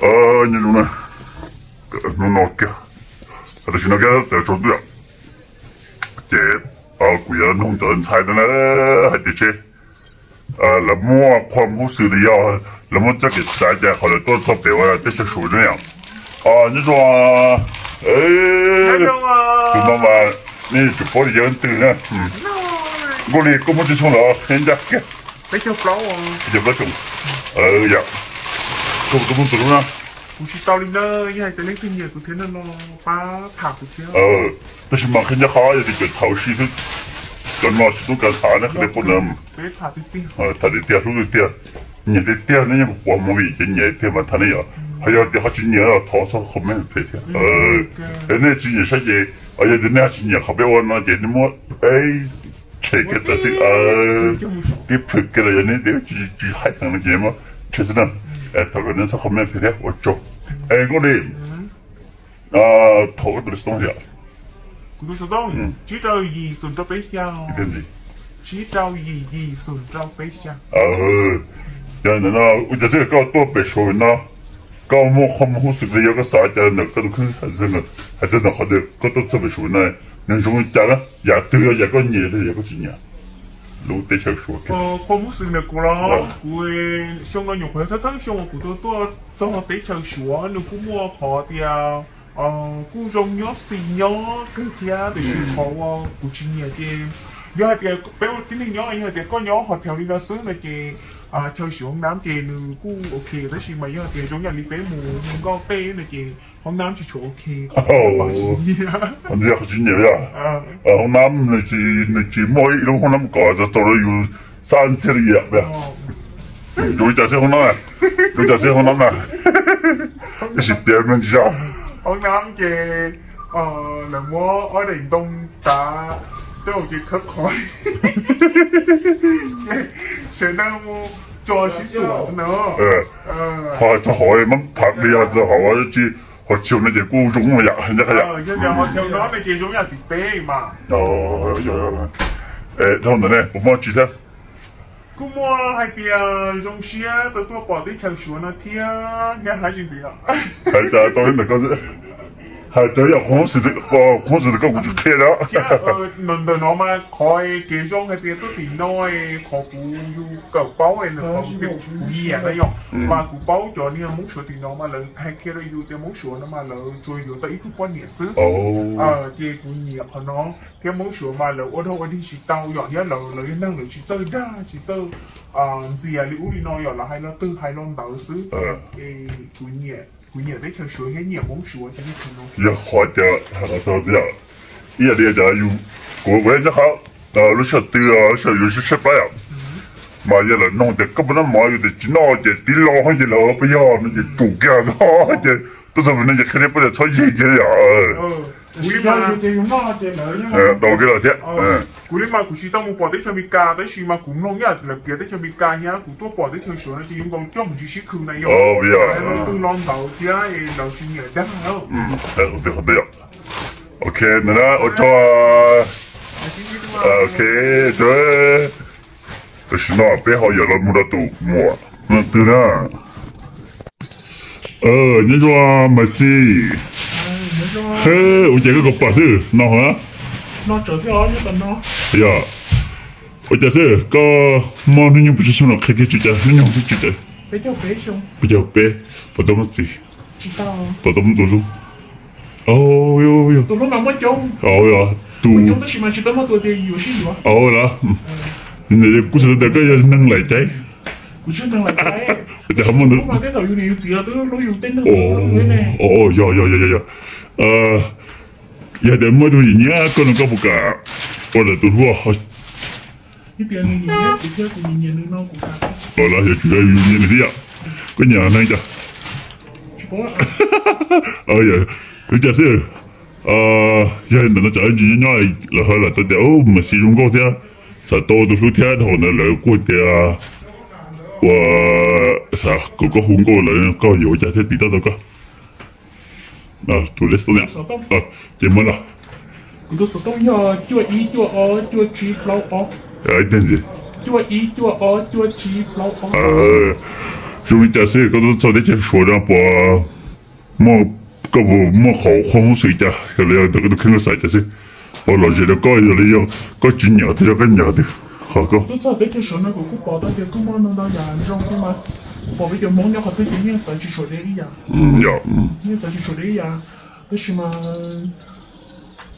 Nyob zoo na, hnub no kiag, tam sim no kiag tawm tsaus ntuj, ces kuv yuav nug cov ntxhais no na, hais tias seb lawv muaj qhua hub xwm li yog lawv muaj txoj kev xav cas qhov lawv tuaj txog pem ua teb chaws Suav ne yom. Nyob zoo, tus no mas nej yuav tsum paub li yog leej twg na. Nkauj Lis, koj muaj tsawg xyoo lawm, qhia ncaj kiag. Peb caug plaub xyoo. Yog, koj muaj tus hlub na. Kuv tsis tau li na, yog hais tias leej twg nyiam kuv thiab no los pab tham kuv thiab. Tab sis mas qhia ncaj qhov yog tias cov thaum ub xwb, cov no tsis tub kav tham ne, qhia tias poj niam, tham tiag tiag hlub tiag tiag, nyiam tiag tiag ne, yeej kuv pom movie ces nyiam tiag mas tham ne yom. Ho yog tias ho tsis nyiam los thov txhob comment phem thiab. Es nej tsis nyiam saib ces, yog tias nej ho tsis nyiam qhov peb ua no ces nej muab tshem kiag tawm xwb. Tib plhws kiag los yog nej tsis hais tseeb no ces muab tshem xwb na. Thov kom nej txhob comment phem thiab ua tsaug. Es Nkauj Lis, thov koj tus xov tooj thiab. Kuv tus xov tooj tsib rau yim xoom rau peb xya. Tsib rau yim yim xoom rau peb xya. Yog ntawm no ua cas xwb koj tuaj pem Suav no, koj muaj qhov muag hub xwm li yog koj xav cas ntawm koj tus kheej, hais txog ntawm qhov tias koj tuaj txog pem Suav no, nws zoo li cas na, yam twg yog yam koj nyiam thiab yam koj tsis nyiam lub teb chaws Suav? Qhov muag hub xwm ntawm kuv los kuv xyoo no nyuam qhuav thawj thawj xyoo uas kuv tuaj tuaj txog teb chaws Suav, nws kuj muaj qhov tias kuj zoo nyob xis nyob kawg thiab, tiam sis qhov uas kuv tsis nyiam ces yog hais tias peb ua tib neeg nyob, yog hais tias koj nyob hauv theem li no xwb no ces chaw siv hoob nab ces nws kuj ok, tab sis mas yog tias zoo yam li peb mus nkauj tej no ces hoob nab tsis tshua ok. Yog qhov tsis nyiam yog hoob nab, nws tsis muaj ib lub hoob nab kom txaus txaus rau yus xab ntxiag li yam. Zoo li cas xwb hoob nab, zoo li cas xwb hoob nab na? Tab sis piav me ntsis zog. Hoob nab ces lawv muab ob daim ntoo tav tej ces khawb qhov ces sawv daws mus tso sib tuam xwb na. Ho txog hauv mas phav li yog txog hauv tsis, hauv tsis no ces kuj zoo yam ncaj qha yam. Yog tias hauv no no ces zoo yam tim peb mas. Dhau ntawd ne puas muaj tsis thiab? Kuj muaj hais tias zoo siab tau tuaj pom teb chaws Suav no thiab nyab hab tsis ntxiv. Hais tias tau ntawm koj, hais tias yog qhov xwm koj kuv tsis qhia na. Ntawm no mas qhov kev zoo hais tias tuaj tim no, qhov kuv yus kawm paub, kuv nyiam na yom, mas kuv paub cov niag Hmoob Suav tim no mas lawv hais qhia rau yus tias Hmoob Suav no mas lawv tsuas yuav tau ib tug poj niam xwb. Ces kuv nyiam qhov no thiab Hmoob Suav mas lawv ua dog ua dig tsis tau yom, thiab lawv, lawv yog neeg lawv tsis txawj dag tsis txawj ntxias li ub li no yom, lawv hais lo twg hais lo ntawd xwb. Es kuv nyiam teb chaws Suav thiab nyiam Hmoob Suav ces yog qhov tias ib yam li tias yus, kuv kuv nyob qhov lub sij hawm twg lub sij hawm yus tshaib plab yom, mas yog lawv nug tias koj puas noj mov, yus tias tsis noj ces tib lo ces lawv pab yog no ces tsum kiag txog ces tuaj txog pem no ces qhia rau poj niam txhob yig kiag yom. Tau kiag lawm thiab. Kuv li mas kuv tsis tau mus pom teb chaws Amelikas tab sis mas kuv mloog ib yam lawv piav teb chaws Amelikas thiab kuv tuaj pom teb chaws Suav no ces yuav nkaus coj mus ntsis sib khwv na yom. Twg lo ntawd thiab lawv tsis nyiam dag. Ok, ua tsaug. Ok, tam sim no peb ho yuav los mus rau tus muam no twg na. Nyob zoo Maiv Xis. Ua cas koj kom pom xwb no hov? Yog, ua cas xwb koj muaj hnub nyoog pes tsawg xyoo no, qhia kiag tswv yim, hnub nyoog thiab tswv yim. Peb caug peb, puas tau muaj txiv? Puas tau muaj tus hlub? Tus hlub mas muaj coob, tus tab sis mas tsis tau muaj tus tias yuav sib yuav. Kuj tsis tau tias koj yog neeg laim cai. Kuv tsis neeg laim cai. Tias ho muaj tus hlub mas tej thaum yus niam yus txiv los twb hlub yus tej neeg hlub yus ne. Yog, yog, yog, yog, yog. Yog tias muaj ib tug yim nyiam koj no koj puas kam ua lawv tus hlub? Ib tias nws nyiam kuv thiab kuv nyiam nws no kuv kam. Los yog tsis yog yus nyiam nws thiab yom? Koj nyiam neeg cas? Tsis paub. Ua cas xwb, yog ntawm no cov ntsis nyob nyob lawv ho lam tau tias Maiv Xis zoo nkauj thiab, xav tau tus hlub thiab, dhau ntawd lawv kuj tias ua xav kom koj hu nkauj lawv, koj yuav ua cas thiaj tiv tauj tau koj? Tus li xov tooj, ces muab los. Kuv tus xov tooj yog cuaj ib cuaj ob cuaj tsib plaub ob. Cuaj ib cuaj ob cuaj tsib plaub ob. Zoo li cas xwb koj tuaj txog teb chaws Suav no puas muaj, koj puas muaj qhov qhuab hub xwm cas, yog li ntawd koj tus kheej koj xav cas xwb? Ua lom zem rau koj, yog li yog koj tsis nyiam twg los koj nyiam twg, qhov koj. Tuaj txog teb chaws Suav no kuv kuj pom tau tias kuj muaj ntau ntau yam zoo thiab mas, pom peb cov Hmoob nyob qhov twg ces yeej txawv tsis tshua de ib yam, yeej txawv tsis tshua de ib yam. Tab sis mas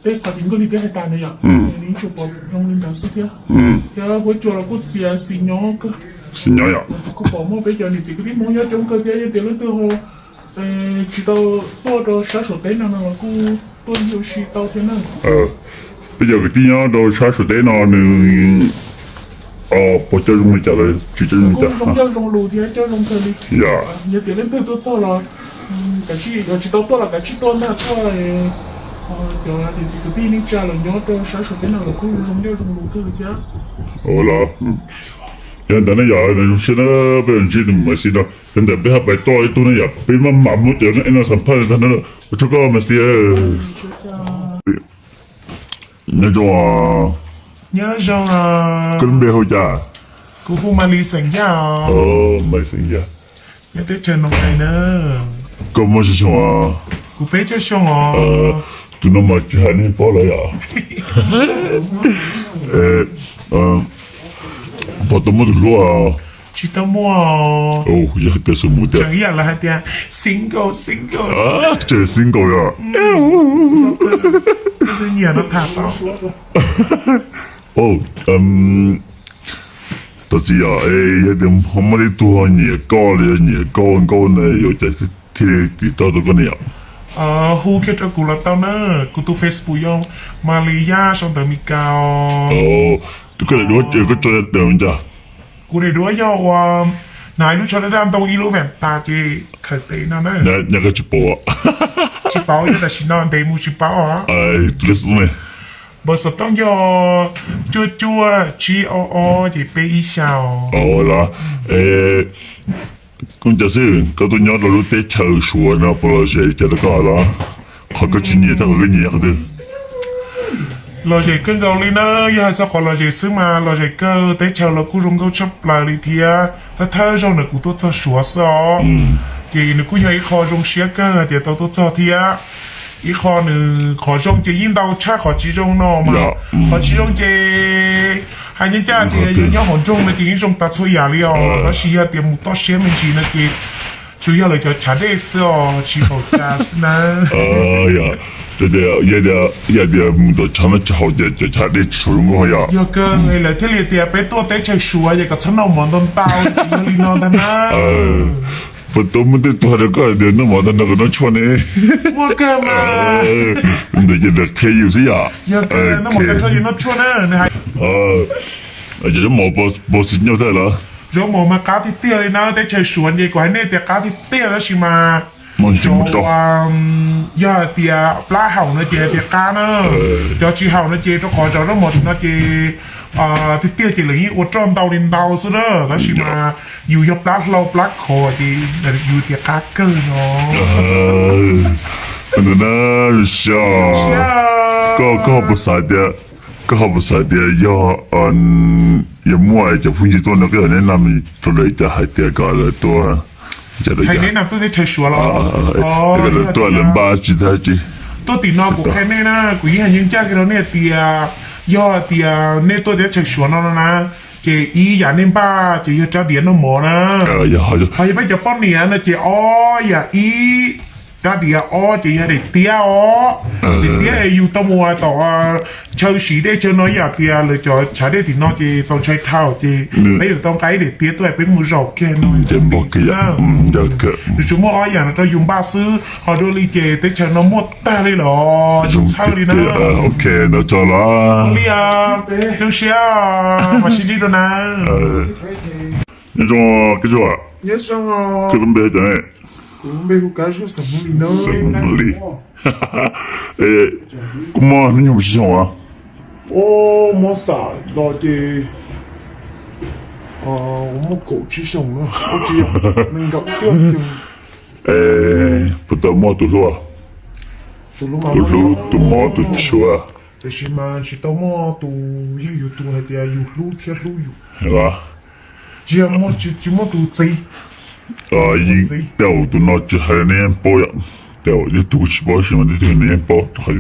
tej qhov ces nkauj li peb hais tas ntawd yom, nws tsuas pom zoo li ntawd xwb thiab. Thiab huab cua los kuj txias xis nyob kawg. Xis nyob yom. Kuj pom muaj peb cov niam txiv kwv tij Hmoob nyob coob kawg thiab, yog tias leej twg ho tsis tau tuaj rau sab Suav teb no no los kuj tuaj ua si tau thiab na. Peb cov kwv tij nyob rau sab Suav teb no nws puas coj zoo li cas los tsis coj zoo li cas? Zoo ncauj zoo lus thiab coj zoo kawg li. Yog tias leej twg tuaj txog los, yog tsis tau tuaj los kav tsij tuaj ntag, tuaj cov niam txiv kwv tij neej tsa los nyob rau sab Suav teb no los kuj zoo ncauj zoo lus kawg li thiab. Ua los yog ntawd ne yom, zoo siab na, peb ntsib tus Maiv Xis no, yog ntawd peb haj pais tuaj ib tug ne yom, peb maj mam muab cov no xam phaj tag no, ua tsaug koj Maiv Xis. Nyob zoo. Nyob zoo. Koj lub npe hu cas? Kuv hu Maiv Xis Yaj. Maiv Xis Yaj. Nyob teb chaws Noo Ais na. Koj muaj tsawg xyoo os? Kuv peb caug xyoo os. Tus no mas tsis hais nej paub lawm yom? Puas tau muaj tus hlub? Tsis tau muaj. Yog hais tias xus mus tias, tseem ib yam lawv hais tias single, single. Tseem single yom? Nyiam no tham tau. Thov txim yom, yog tias ho muaj tej tug nyiam koj los yog nyiam koj ua nkauj na yuav cas thiaj li tiv tauj tau koj ne yom? Hu kiag rau kuv los tau na, kuv tus Facebook yog Maiv Xis Yaj sau ntawv Mes Kas os. Koj daim duab koj tso daim li cas? Kuv daim duab yog ua, hnav ib lub tsho daj daj ntoo ib lub vas tas ces khaws tes no na. Nyaj koj tsis paub. Tsis paub yog tam sim no ntev mus tsis paub os. Npawb xov tooj yog cuaj cuaj tsib ob ob ces peb ib xya os. Los, koj cas xwb koj tuaj nyob rau lub teb chaws Suav no puas lom zem cas rau koj los? Qhov koj tsis nyiam thiab qhov koj nyiam qhov twg? Lom zem kawg nkaus li na, yog hais txog qhov lom zem xwb mas lom zem kawg, teb chaws los kuj zoo nkauj tshaj plaws li thiab. Thawj thawj zaug ntawd kuv tuaj txog Suav xwb os, ces nws kuj yog ib qho zoo siab kawg hais tias tau tuaj txog thiab. Ib qho nws qhov zoo ces yeej ntau tshaj qhov tsis zoo no mas. Qhov tsis zoo ces hais ncaj ncaj tias yog nyob hauv nroog no ces yeej zoo tas txhua yam li os, tab sis yog tias mus toj siab me ntsis no ces tsuas yog lawv cov chav dej xwb os, tsis npaum cas xwb na. Yog tias mus tom chav no tsis haum ces cov chav dej tsis tshua zoo nkauj yom. Yog kawg lawv thiaj li tias peb tuaj teb chaws Suav ces kom txhob noj mov ntau ntau, yog li no ntag na. Puas tau muaj tej tug hais rau koj tias noj mov tag nrho kom noj tshuaj ne? Muaj kawg mas. Ntawd ces lawv qhia yus xwb yom. Yog kawg, noj mov tag nrho ces noj tshuaj na. Ces zaub mov puas xis nyuj thiab los? Zaub mov mas qab tiag tiag li na, teb chaws Suav ces kuv hais nej tias qab tiag tiag tab sis mas cov, yog hais tias plab haum no ces hais tias qab na. Cov tsis haum no ces rau qhov cov zaub mov no ces tiag tiag ces lawv yeej ua roj ntau li ntau xwb na, tab sis mas yus yog plab hlau plab khov ces yus tias qab kawg no. Ntawd na, zoo siab. Koj, koj ho puas xav tias, koj ho puas xav tias yog, yog muaj cov phooj ywg tuaj no koj yuav neb nam rau lawv cas hais tias kom lawv tuaj, hais neb nam tuaj teb chaws Suav los kom lawv tuaj lawv npaj tsis tag tsis. Tuaj tim no kuv qhia nej na, kuv yeej hais ncaj ncaj kiag rau nej tias, yog tias nej tuaj teb chaws Suav no no na, ces ib yam nej npaj ces yog rab diav noj mov na. Ho yog peb cov poj niam no ces ob yam, ib rab diav, ob ces yog daim tiab os. Daim tiab es yus tau mus tom chaw siv dej chaw no, yam tias lawv cov chav dej tim no ces txaus ntshai dhau ces peb yuav tau nqa ib daim tiab tuaj peb mus zaum kiag no. Nws tsuas muaj ob yam no rau yus npaj xwb, ho dua li ces teb chaws no muaj tag li los tsis txhawj li na. Ok, ntawd tso los. Ua li, zoo siab, mam sib ntsib dua na. Nyob zoo, koj zoo. Koj lub npe cas ne? Xeem Hmoob Lis. Koj muaj hnub nyoog puas tsib xyoo os? Muab xam los ces muaj kaum tsib xyoo na. Puas tau muaj tus hlub? Tus hlub, tus mov, tus tshua. Tiam sis mas tsis tau muaj tus yog yus tus hais tias yus hlub thiab hlub yus. Tsis yog, tsis muaj tus txiv. Yeej, tej zaum tus no tsis hais nej yeej paub yom. Tej zaum ib tug kuj tsis paub tab sis mas tej tug nej yeej paub rau hauv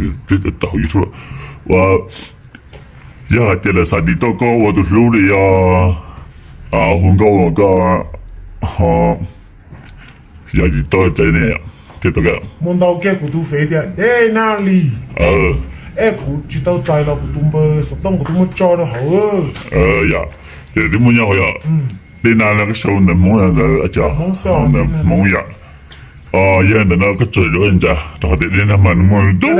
YouTube. Ua, yog hais tias lawv xav tiv toj koj ua tus hlub li yog hu nkauj ua koj ho yog tiv toj cai ne, thiaj tau. Muaj ntau kiag kuv tus fev tias Dej Naj Lis, es kuv tsis tau txais los kuv tus npawb xov tooj kuv twb muab tso rau hauv. Yog, ces twb muaj nyob hauv yom. Dej Naj no koj sau ntawv Hmoob ntawd, ntawv Hmoob yom. Yog ntawm no koj tso lub ncas rau qhov tias Dej Naj mas nws muaj dub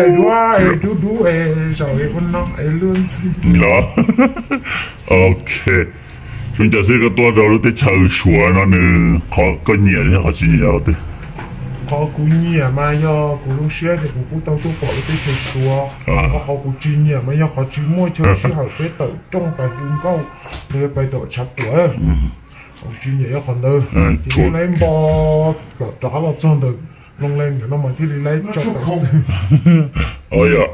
dub, ok. Lub ncas xwb, koj tuaj rau lub teb chaws Suav no nws qhov koj nyiam thiab qhov tsis nyiam yog qhov twg? Qhov kuv nyiam mas yog kuv zoo siab tias kuv kuj tau tuaj pom lub teb chaws Suav. Ho qhov kuv tsis nyiam mas yog qhov tsis muaj chaw sij hawm peb tawm rooj pais hu nkauj, nws pais tom tshav puam. Qhov kuv tsis nyiam yog qhov ntawd. Ces laib npo kom rov qab los txog ntawm loo leej ntawm no mas thiaj li laib tso tau xwb. Yog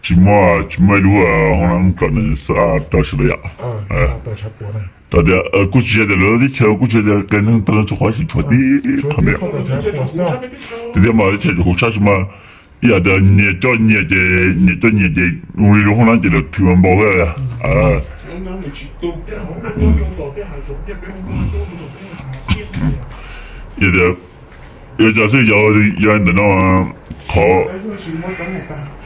tsis muaj, tsis muaj ib lub hoob nab kom nws xav rau sawv daws yom. Rau tias kuj tsis yog tias lawv teb chaws kuj tsis yog tias qias neeg tag, tsuas qhov tsis tshuav tib qhov ntawd. Tiag tiag mas teb chaws hu sab tsis mas ib yam tias nyias coj nyias ces, nyias coj nyias ces zoo li lub hoob nab ces lawv thwm mas npaum li. Yog tias, yog cas xwb yog, yog ntawm no qhov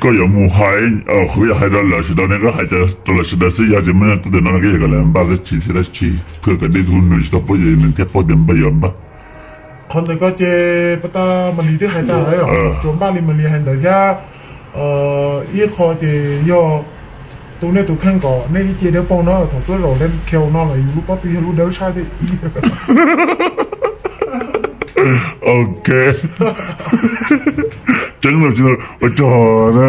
koj yuav mus hais, kuv yuav hais rau lawv sawv daws ne, koj hais rau lawv sawv daws xwb, yog tias muaj neeg tuaj ntawm no koj yuav kom lawv npaj dab tsi thiab dab tsi, phuaj kom dej tug nws tsis tau paub ces nws thiaj paub tias npaj yuav npaj. Qhov ntawd ko ces pas tas Malis twb hais tas, tsuas npaj li Malis hais ntawd thiab. Ib qho ces yog tu nej tus kheej kom nej ib ce dawb paug no, thaum tuaj zaum Lam Kheu no los yus lub pob tw yog lub dawb tshaj thiab ib. Ok. Tseeb los tsis ua tsaug na.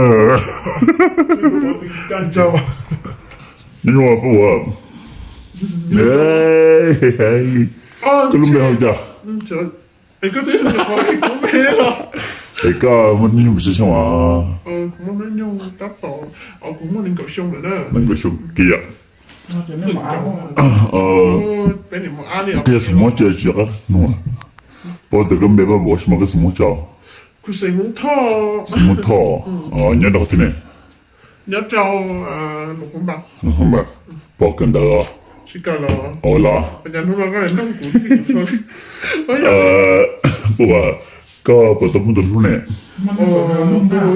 Nyob zoo, koj lub npe hu cas? Es koj muaj hnub nyoog pes tsawg xyoo? Nees nkaum xyoo kiag. Koj yog xeem Muas tsis yog qab nug, paub tias koj npe Paj Npuas tab sis mas koj xeem Muas tso. Xeem Muas Thoj. Nyob rau qhov twg ne? Nyob rau Npam. Pom kawm ntawv os? Los, koj puas tau muaj tus hlub ne?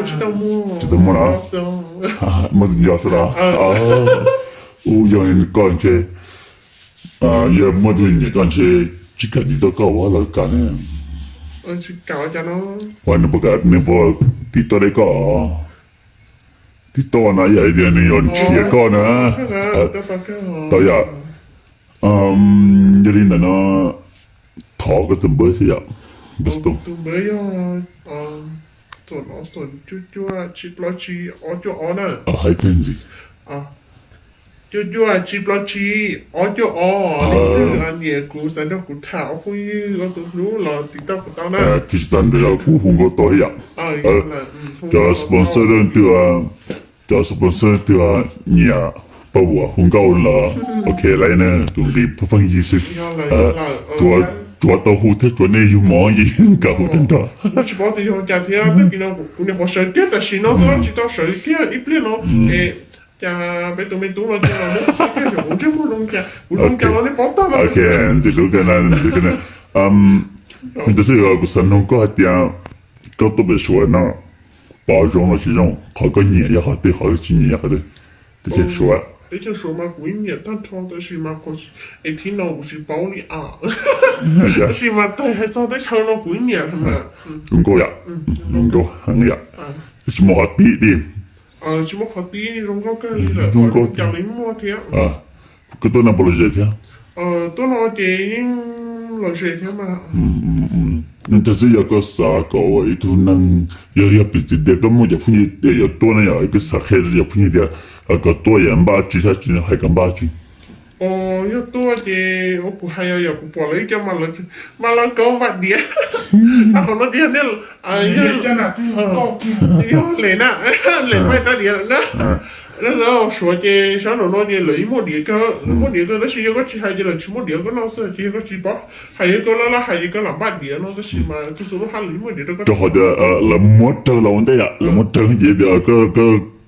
Tsis tau muaj na. Muaj tus nco xwb los? Ub, yog koj ntshe, yog muaj tus nyiam koj ntshe tsis kam tiv toj koj ua los kam ne. Ua nws puas, nws puas tiv toj deb koj? Tiv toj no ib yam li tias nws yuav nrhiav koj na. Tau yom. Yog li ntawm no thov koj tus npawb thiab yom. Tus npawb yog cuaj cuaj tsib plaub tsib ob cuaj ob na. Hais tiag ntxiv. Cuaj cuaj tsib plaub tsib ob cuaj ob. Leej twg nyiam kuv xav nrog kuv tham ob phooj ywg ua tus hlub los tiv toj kuv tau na. Thiab tsis tas ntawd los kuj hu nkauj tau thiab yom. Cov sponsor leej twg, cov sponsor leej twg nyiam Paj Npuas hu nkauj los ok, laiv na, tus nqi pheej yig xwb. Tsuav tau hu thiab tsuav nej yug mov yeej kam hu tag nrho. Tsis paub tias yog cas thiab, tag kis no kuv niam qhuav sawv kiag tam sim no xwb, tsis tau sawv kiag ib pliag no. Es cas peb tus me tub no ces los muab kuv sawv kiag, kuv ntsej muag zoo cas, kuv zoo cas los nej paub tag no. Ntxim hlub kawg na, ntxim hlub kawg na. Tus xwb kuv xav nug koj hais tias koj tuaj pem Suav no, pom zoo los tsis zoo, qhov koj nyiam yog qhov twg, qhov koj tsis nyiam yog qhov twg? Teb chaws Suav. Teb chaws Suav mas kuv ib nyiam tag nrho tab sis mas es thib no kuv tsis paub li a. Tab sis mas tag hais txog teb chaws no kuv ib nyiam mas zoo nkauj yom, zoo nkauj heev yom. Tsis muaj qhov tib tiag. Tsis muaj qhov tib, zoo nkauj kawg li lawm, zoo nkauj cas li muaj thiab. Koj tuaj no puas lom zem thiab? Tuaj no ces yeej lom zem thiab mas. Tag xwb yog koj xav kom ua ib tug neeg, yog, yog piv txwv tias koj muaj cov phooj ywg tias yuav tuaj ne yom, koj xav qhia cov phooj ywg tias kom tuaj yog npaj tsi sab tsi, hais kom npaj tsi? Yog tuaj ces ua kuv hais yog yog kuv pom lawv ib co mas lawv, mas lawv kaub npaj diav. Qhov no tias nej, yog lem na, lem npaj rab diav lawm na. Suav ces sab nraum no ces lawv yeej muaj diav kawg, lawv muaj diav kawg tab sis yog koj tsis hais ces lawv tsis muaj diav koj noj xwb ces yog koj tsis paub hais yog koj laj laj hais ces koj lam npaj diav no tab sis mas txhua txhua lub hab lawv yeej muaj diav rau koj. Rau qhov tias lawv muab rawg los ua ntej yom, lawv muab rawg ces tias koj,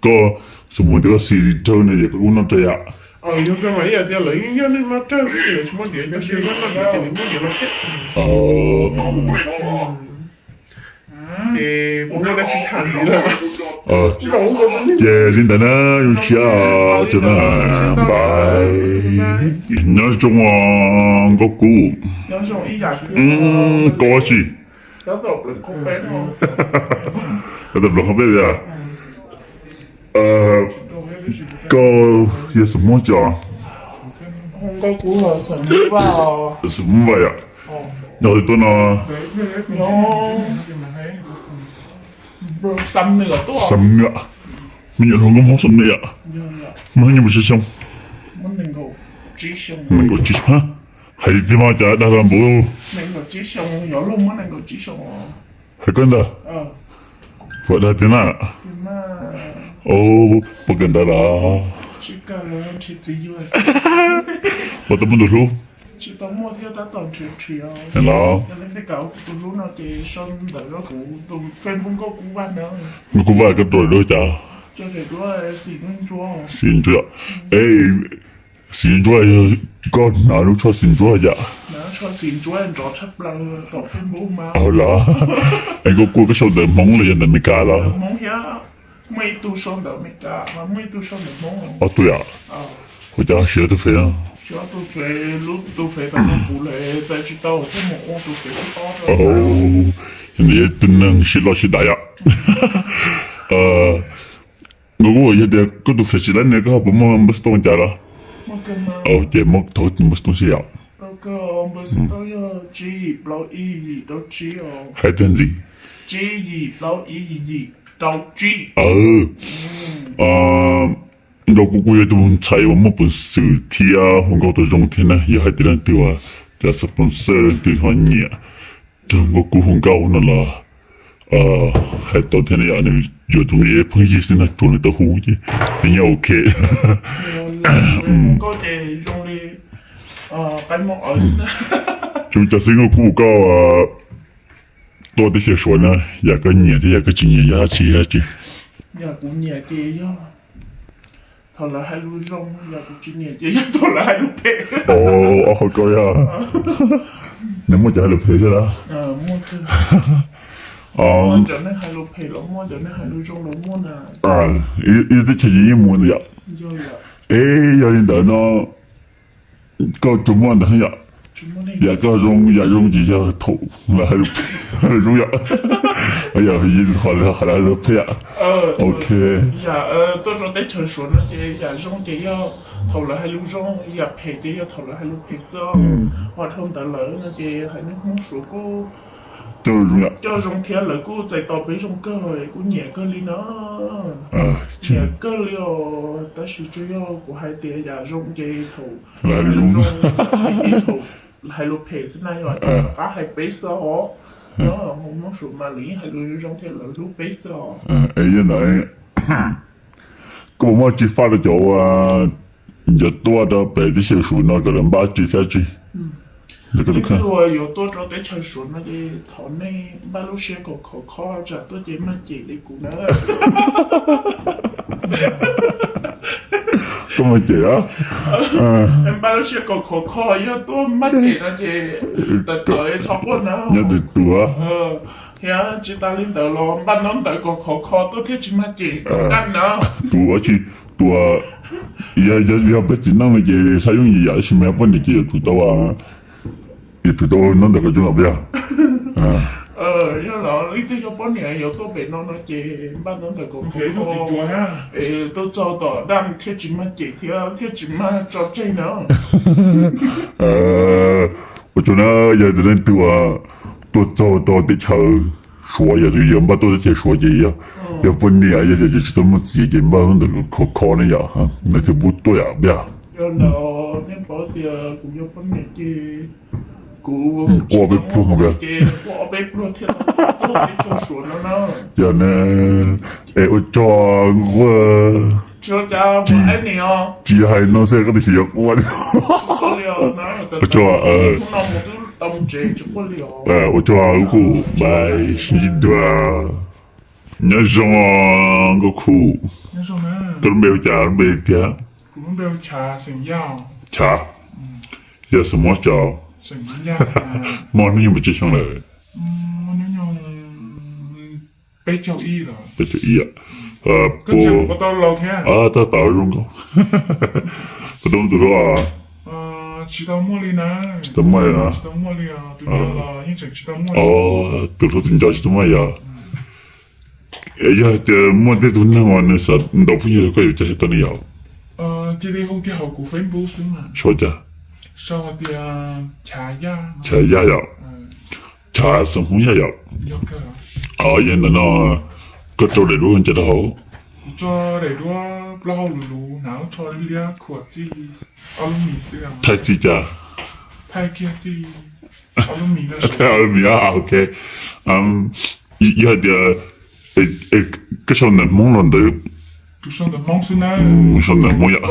koj xu mus tias koj xis rawg no ces koj kuj noj rawg yom. Yog kawg mas ib yam tias lawv yeej yog neeg noj rawg xwb ces lawv tsis muaj diav, tab sis koj noj diav ces lawv muaj diav los thiab. Ces puas muaj dab tsi tham ntxiv lawm? Ces li ntawd na, zoo siab tso na, npais. Nyob zoo nkauj kub, koj tsi, koj tawm plaws qhov peb, koj yog xwm Hmoob tso, xwm Hmoob Vaj yom. Nyob twg tuaj no? Xam Nwm, me nyuam hluas nkauj Hmoob Xam Nwm yom. Muaj hnub nyoog mus tsib xyoo? Nees nkaum tsib, hais tias mas cas dag tau npaum. Hais koj ntag. Puas dag tiag na? Ua puas kawm ntawv lawm? Puas tau muaj tus hlub? Los, Nkauj Kub Vaj koj tuaj dua cas? Xis Ntsuab. Es Xis Ntsuab, koj hnav lub tsho Xis Ntsuab yam? Los, es Nkauj Kub koj sau ntawv Hmoob los yog ntawv Amelikas los? Ob tug yam. Ua cas siv ob tug fev? Ntawd yog tus neeg siv loj siv dav yom. Nkauj Kub, yog tias koj tus fev tsis laib ne koj puas muaj npawb xov tooj cas los? Ces muab thov tus npawb xov tooj seb yom. Hais tiag ntxiv. Nkauj Kub kuj yog tus ntxhais uas muaj peev xwm thiab hu nkauj tau zoo thiab na, yog hais tias leej twg uas cov sponsor leej twg ho nyiam tug Nkauj Kub hu nkauj no los hais tau thiab ne yom, nws yuav tus nqi pheej yig xwb no, tsuav nws tau hu ces nws yeej ok. Zoo cas xwb Nkauj Kub, koj tuaj teb chaws Suav na, yam koj nyiam thiab yam koj tsis nyiam yog dab tsi dab tsi? Yam kuv nyiam ces yog thaum lawv hais lus zoo, yam kuv tsis nyiam ces yog thaum lawv hais lus phem. Ob qhov ko yog nws muaj cov hais lus phem thiab los? Muaj cov neeg hais lus phem los muaj, cov neeg hais lus zoo los muaj na. Ib teb chaws yeej mus ntawd yom. Es yog li ntawd no koj tsuas muaj ntawd yom? Yam koj zoo, yam zoo ces yog thaum lawv hais lus zoo yom. Yog hais lus phem yom. Ok. Yam tuaj rau teb chaws Suav no ces yam zoo ces yog thaum lawv hais lus zoo, yam phem ces yog thaum lawv hais lus phem xwb. Ho dhau ntawd lawm no ces haiv neeg Hmoob Suav kuj coj zoo thiab, lawv kuj txais tos peb zoo kawg, kuj nyiam kawg li no. Nyiam kawg li os, tab sis tsuas yog kuv hais tias yam zoo ces thaum lawv hais lus zoo, thaum hais lus phem xwb na yom, rov qab hais peb xwb os. Hmoob Suav mas lawv yeej hais lus zoo thiab lawv hlub peb xwb os. Yog ntawd koj puas muaj tsis faj rau cov uas yuav tuaj rau pem teb chaws Suav no kom lawv npaj tsi thiab tsi? Leej twg yuav tuaj rau teb chaws Suav no ces thov nej npaj lub siab kom khov kho tsam tuaj ces maj cem li kuv na. Tuaj maj cem a? Npaj lub siab kom khov kho, yog tuaj maj cem no ces tawm tawm txhob quaj na. Nyob twg tus thiab tsis tas li ntawd los npaj ntaub ntawv kom khov kho tuaj thiaj tsis maj cem dab na. Tus dab tsi, tus, yog peb txiv neej no ces xav yooj yim yam tab sis mas yog poj niam ces yuav tsum tau, yuav tsum tau ntaub ntawv kom zoo los puas yog? Yog los leej twg yog poj niam yuav tuaj pem no no ces npaj ntaub ntawv kom khov kho, tuaj txog tom dab thiaj tsis maj cem thiab thiaj tsis maj tso tseg na. Ua tsaug na, yog tias leej twg uas tuaj txog rau teb chaws Suav, yog yog npaj tuaj teb chaws Suav ces yog, yog poj niam yog tias tsis tau muaj txiv ces npaj ntaub ntawv khov kho ne yom, nws thiaj pub tuaj yom, puas yog? Nej paub tias kuv yog poj niam ces kuv quaj peb pluag mus ces quaj ob peb pluag thiaj txog teb chaws Suav no na. Yog ne, es ua tsaug, tsis yog hais no xwb koj twb tsis yog quaj. Ua tsaug, ua tsaug Nkauj Khu, bye, sib ntsib dua. Nyob zoo Nkauj Khu. Koj lub npe hu cas, lub npe tiag? Chav, yog xeem Hmoob tso. Muaj hnub nyoog pes tsawg xyoo lawm? Peb caug ib, puas, tab tom zoo nkauj, puas tau muaj tus hlub? Tsis tau muaj li na. Tus hlub tus nco tsis tau muaj yog. Yog tias muaj tej tug neeg uas nws xav ntaus phooj ywg rau koj yuav ua cas tau ne yom? Sau cas? Chav Yaj yom? Chav xeem Hmoob Yaj yom? Yog ntawm no koj rau daim duab ncaj rau hauv. Thaij txij cas? Thaij ob lub mis, ok. Yog tias koj sau ntawv Hmoob los ntawd? Sau ntawv Hmoob yom.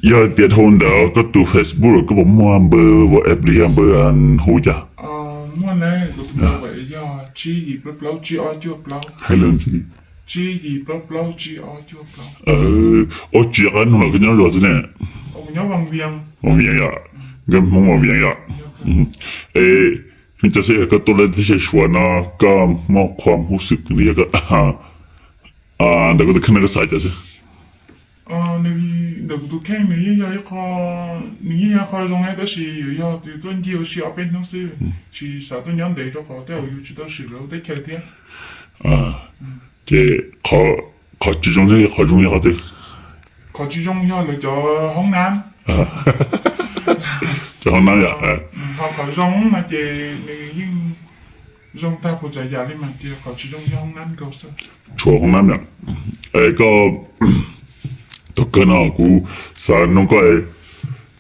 Yog tias dhau ntawd koj tus Facebook los koj puas muaj npawb WhatsApp li yog npawb hu cas? Hais lus ntxiv. Ob tsis qab nug lawm koj nyob zos twg ne? Vaj Viam yom, nkawd Hmoob Vaj Viam yom. Es, cas xwb yog koj tuaj lawm teb chaws Suav no koj muaj qhua huj xwm li yog koj ntawm koj tus kheej no koj xav cas xwb? Ntawm kuv tus kheej nws yeej yog ib qho, nws yeej yog qho zoo tab sis yuav yog tias tuaj ncig ua si ob peb hnub xwb, tsis xav tuaj nyob ntev rau qhov tej zaum yus tsis tau swm lawv lub teb chaws thiab. Ces qhov tsis zoo thiab qhov zoo yog qhov twg? Qhov tsis zoo yog lawv cov hoob nab. Cov hoob nab yom. Ho qhov zoo no ces nws yeej zoo tag puas tsav yam li mas tias qhov tsis zoo yog hoob nab nkaus xwb. Tshuav hoob nab yom. Es koj, thaum kawg no kuv xav nug koj,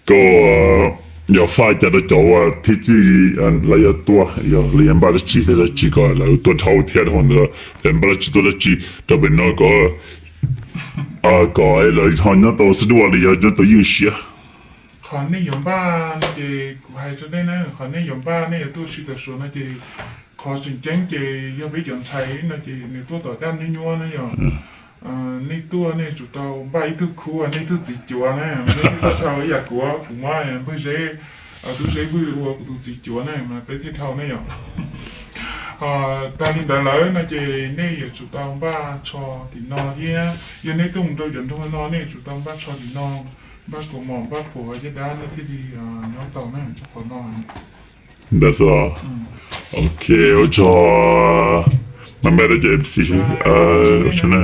koj yog faj cas rau cov uas thib txij los yog tuaj, yog lawv yuav npaj dab tsi thiab dab tsi kom lawv tuaj dhau thiab dhau ntawd, lawv npaj dab tsi tuaj dab tsi rau pem no kom, kom lawv ho nyob tau xwb duaj li yog nyob tau ywj siab? Qhov nej yuav npaj no ces kuv hais rau nej na, qhov nej yuav npaj nej yuav tuaj ua si tawm Suav no ces qhov tseem ceeb ces yog peb cov ntxhais no ces nws tuaj tom daj nyuab nyuab na yom. Nej tuaj nej tsum tau npaj ib tug khub nej tug txiv cuav na, nej thiaj dhau ib yam kuv, kuv muab npawg Zeb, Tub Zeb Vwj ua kuv tus txiv cuav na mas peb thiaj dhau ne yom. Ho tag li ntawd lawm no ces nej yuav tsum tau npaj tsho tim no thiab, yog nej tuaj mus rau cov nroog no nej yuav tsum tau npaj tsho tim no, npaj kaus mom npaj phuam caj dab nej thiaj li nyob tau ne txog qhov no. Ntawd xwb. Ok, ua tsaug, mas npe rau cov MC xwb, ua tsaug na.